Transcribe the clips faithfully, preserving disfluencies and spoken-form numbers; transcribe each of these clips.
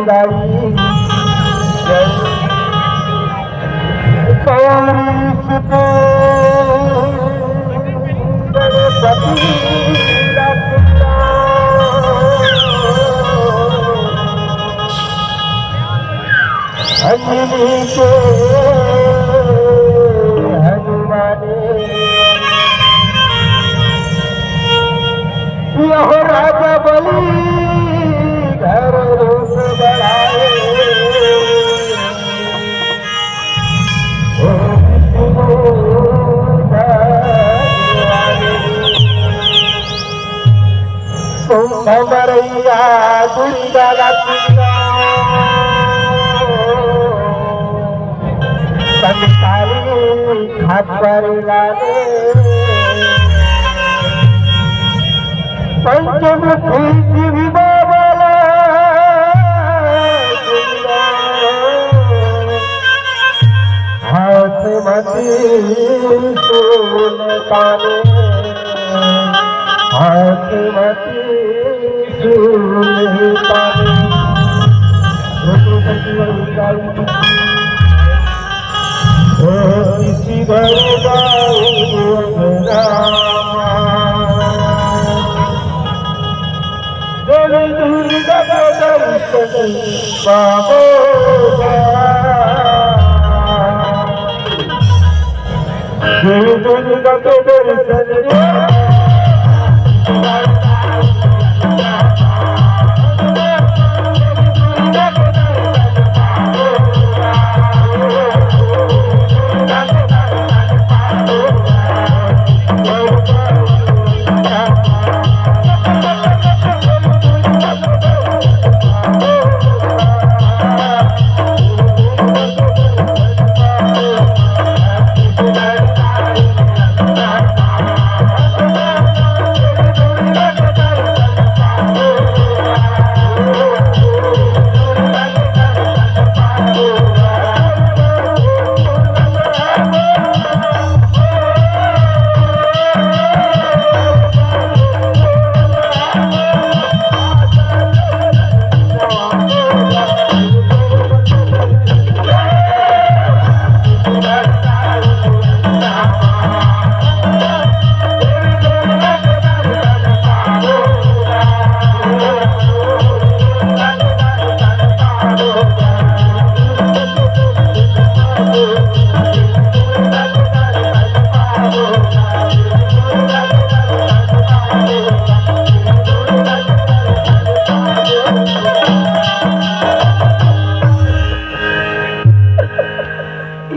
गौरीश तू गणपति रक्षा। अंजनी के हनुमाने, यहो राजा बलि घर रूप बढ़ाए। ओ विष्णु भगवान। कुंभ मरैया दुर्गा रक्षा, कंकाली घाट पर लाने, पंचमुखी शिव बाबा ला हाथ म त्रिशूल ताने, हाथ म त्रिशूल ताने। ओ किसी भर बाबू रामा। देवी दुर्गा के दर्शन पाबो गा। देवी दुर्गा के दर्शन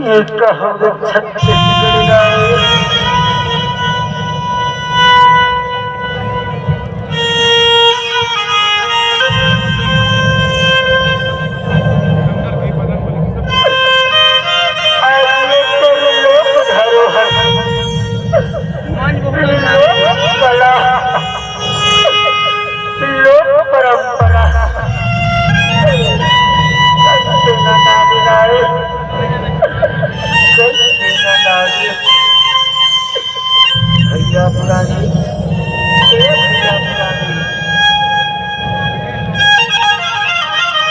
ये कहब छत्तीसगढ़ गाए। अरे तोर लोक धरोहर, लोक कला, लोक परंपरा, कैसे न नाम लाए, कैसे न नाम। भैया पुरानी, ए भैया पुरानी,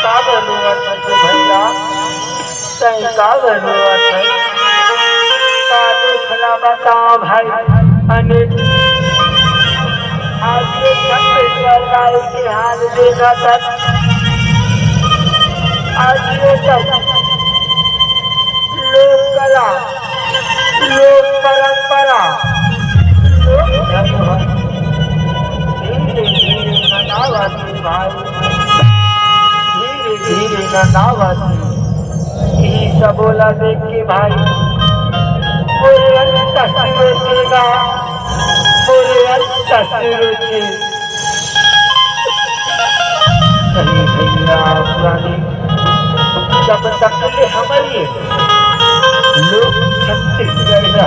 का बोलूं अब मैं तो भैया, तैं का बोलूं अब मैं? का दुख ला बताओ भाई, अनिल। आज ये छत्तीसगढ़ का इतिहास देखा था, आज ये सब लोक कला, लोक परंपरा, लोक धरोहर धीरे धीरे नंदावत हे भाई, धीरे धीरे नंदावत हे। इही सबो ला देख के भाई, मोरे अंत सिरोचेगा, मोरे अंत सिरोचे। अरे भैया पुरानी, जब तक ले हमर ये लोक छत्तीसगढ़िया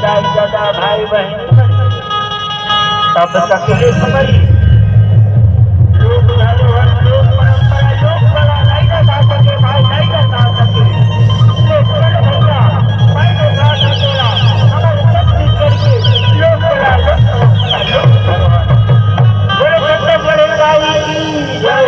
दाई ददा भाई बहिनी मन, तब तक ले हमर ये लोक धरोहर, लोक परंपरा, लोक कला नहीं ना जा सके भाई, नहीं ना जा सके। ले चल भैया, मैं तो गा था तोला, हमर छत्तीसगढ़ के लोक कला, लोक परंपरा, लोक धरोहर। बोलो शंकर बड़े भाई की जय।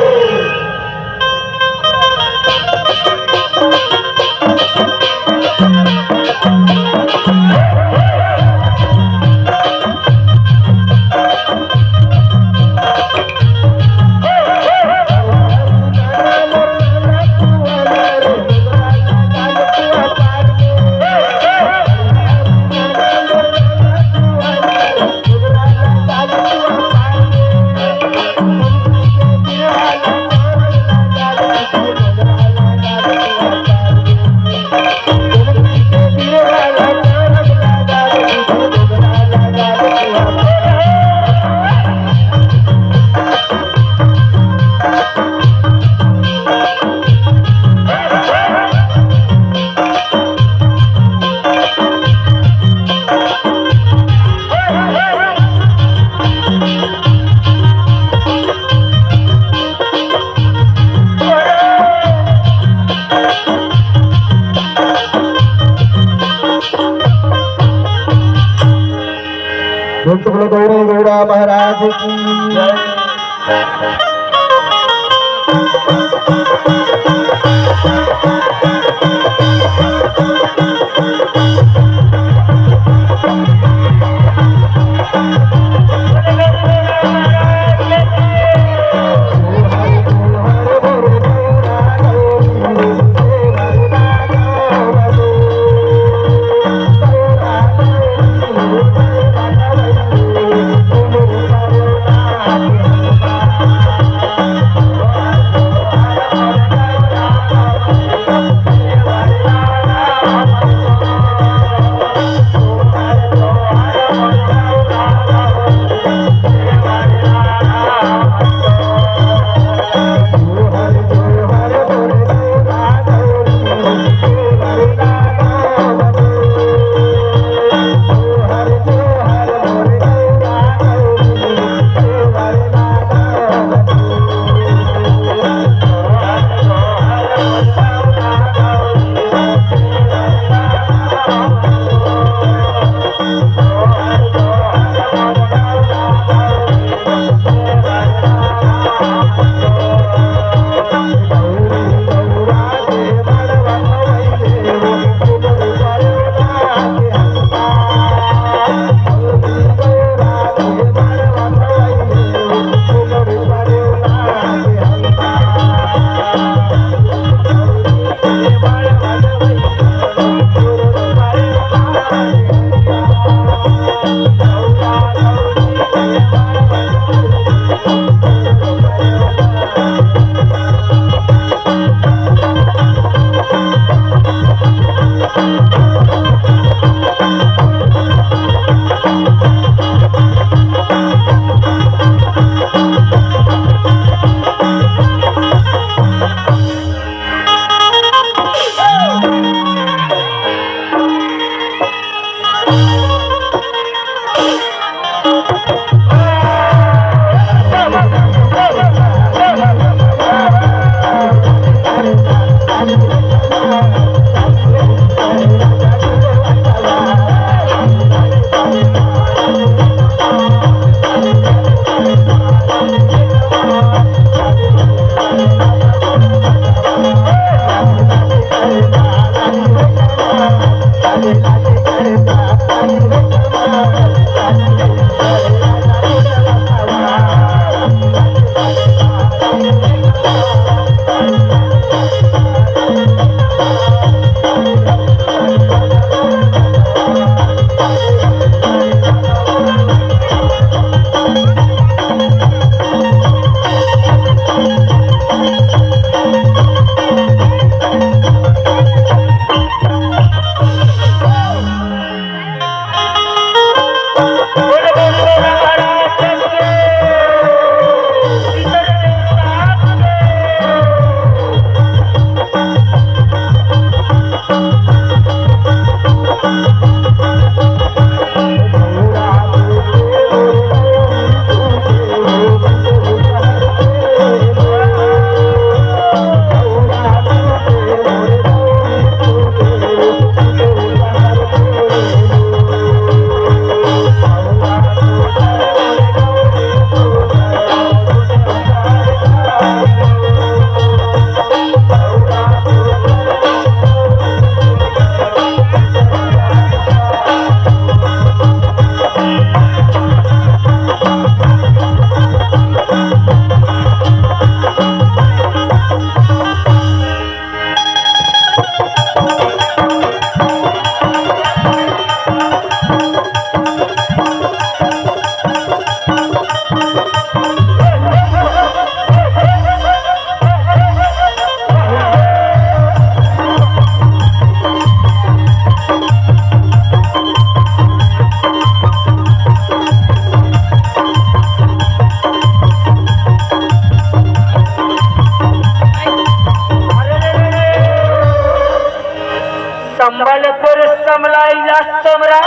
संभल पुरुष समलाई ला समरा,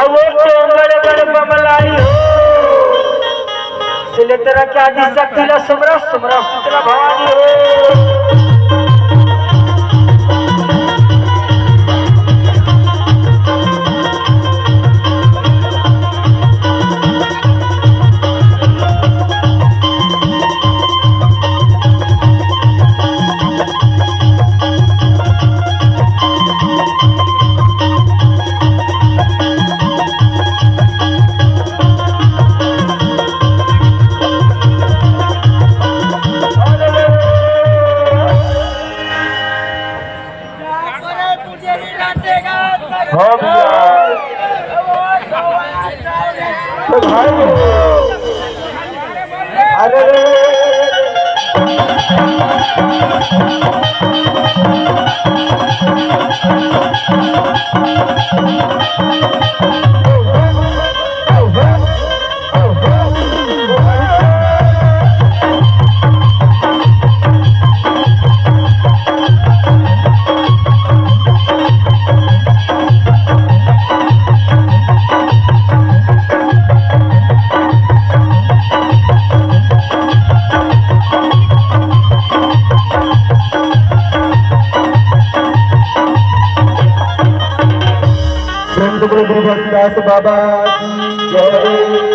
अउ वो टोंगड़ गढ़ बमलाई हो। सिले तेरा क्या दिशा तिला समरा, समरा सुतला भवानी हो। हाँ भैया। तो भाई, अरे रे। प्रेम से बोलो गुरु घासीदास बाबा की जय।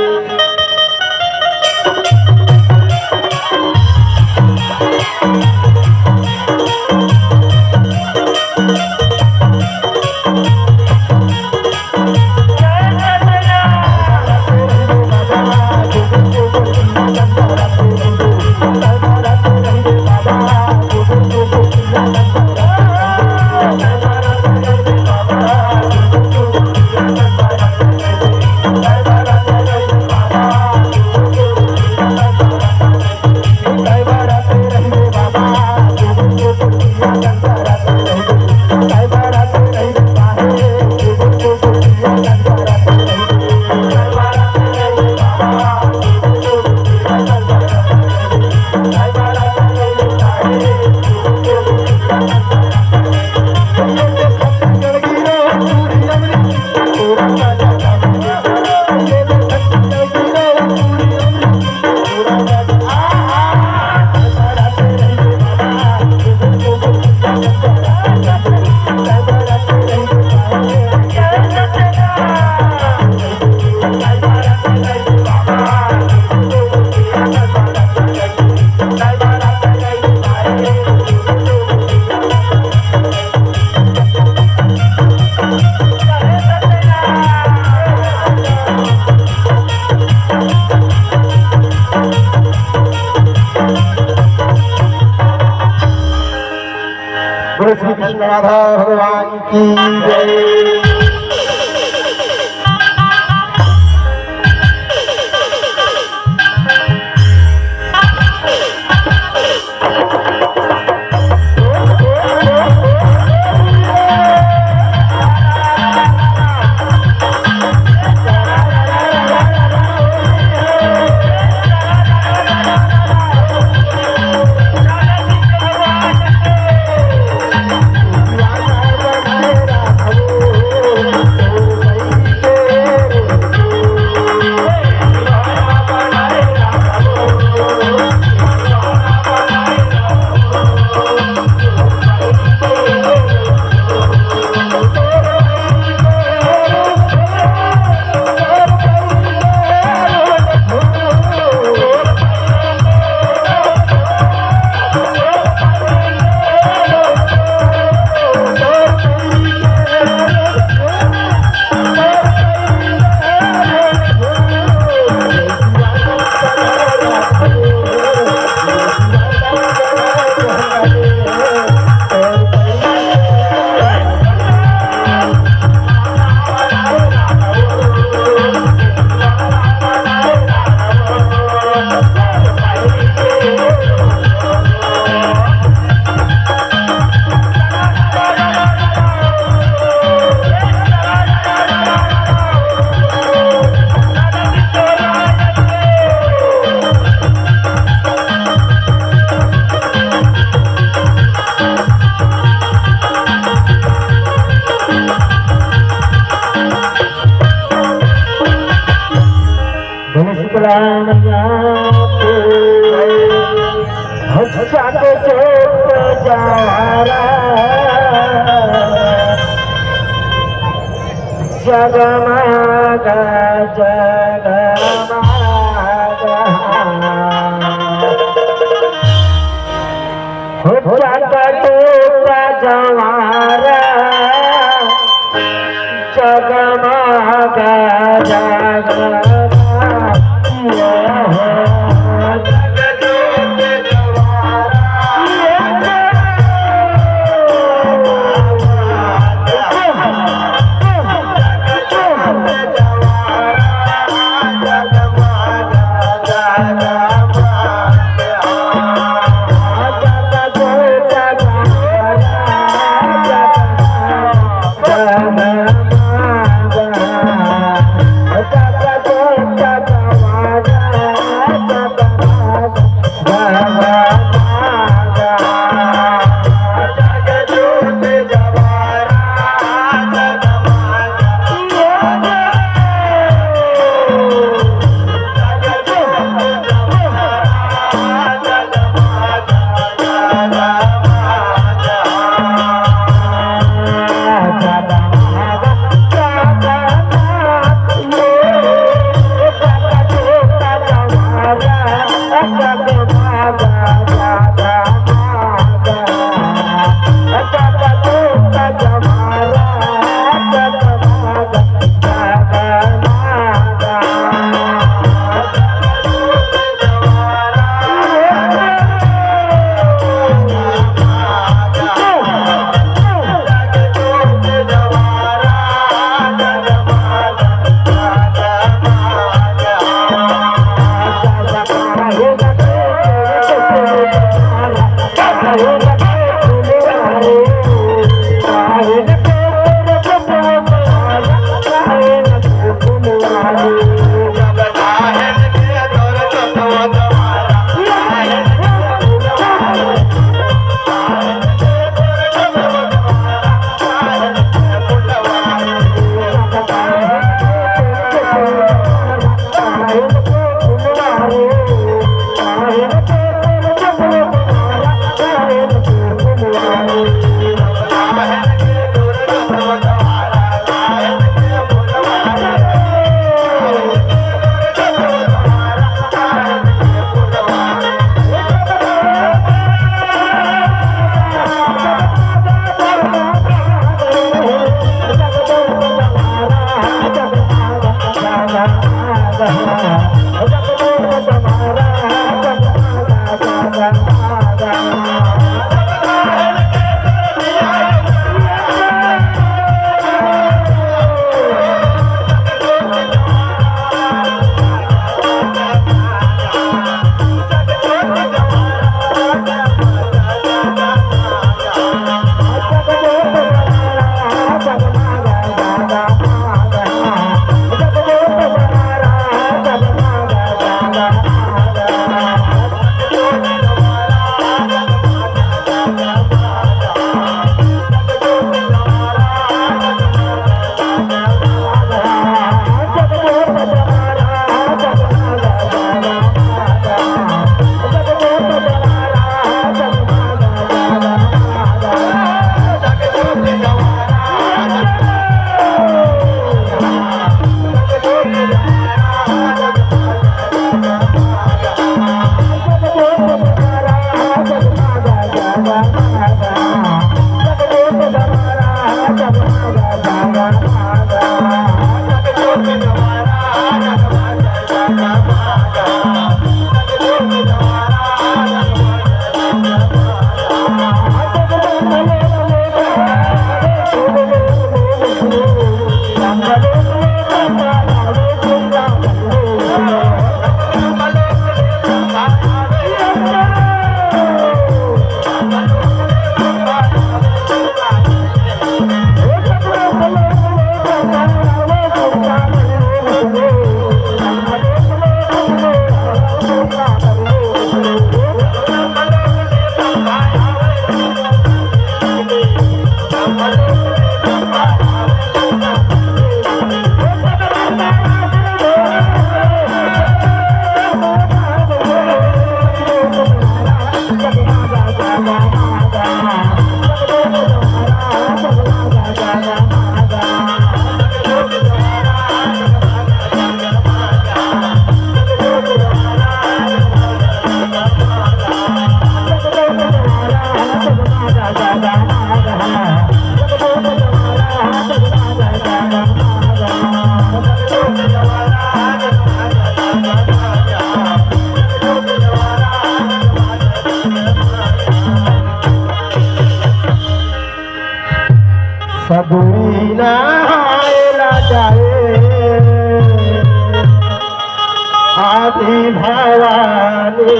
बोलो श्री कृष्ण राधा भगवान की जय। बोले शीतला मैया के। हो जाके चोट जवारा, जगमगा जगमगा। हो जाके चोट जवारा, जगमगा जगमगा। सगुरी नहाए ला जाए आदि भवानी,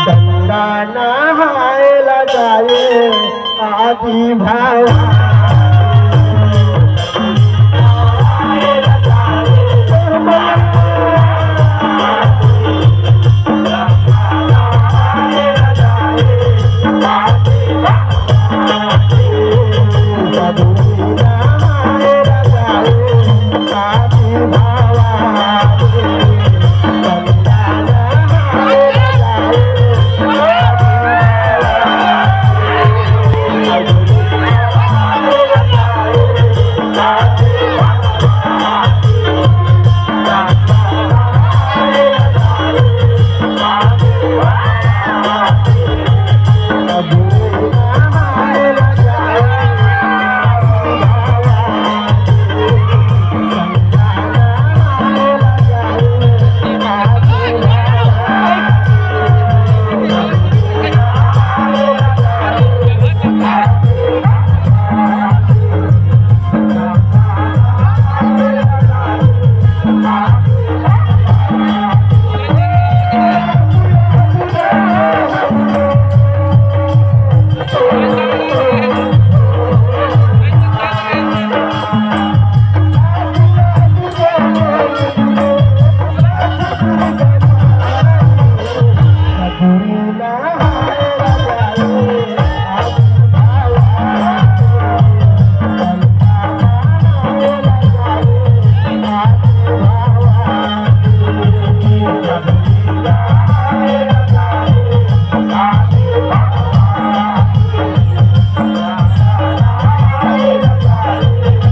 गंगा नहाए ला जाए आदि भवानी।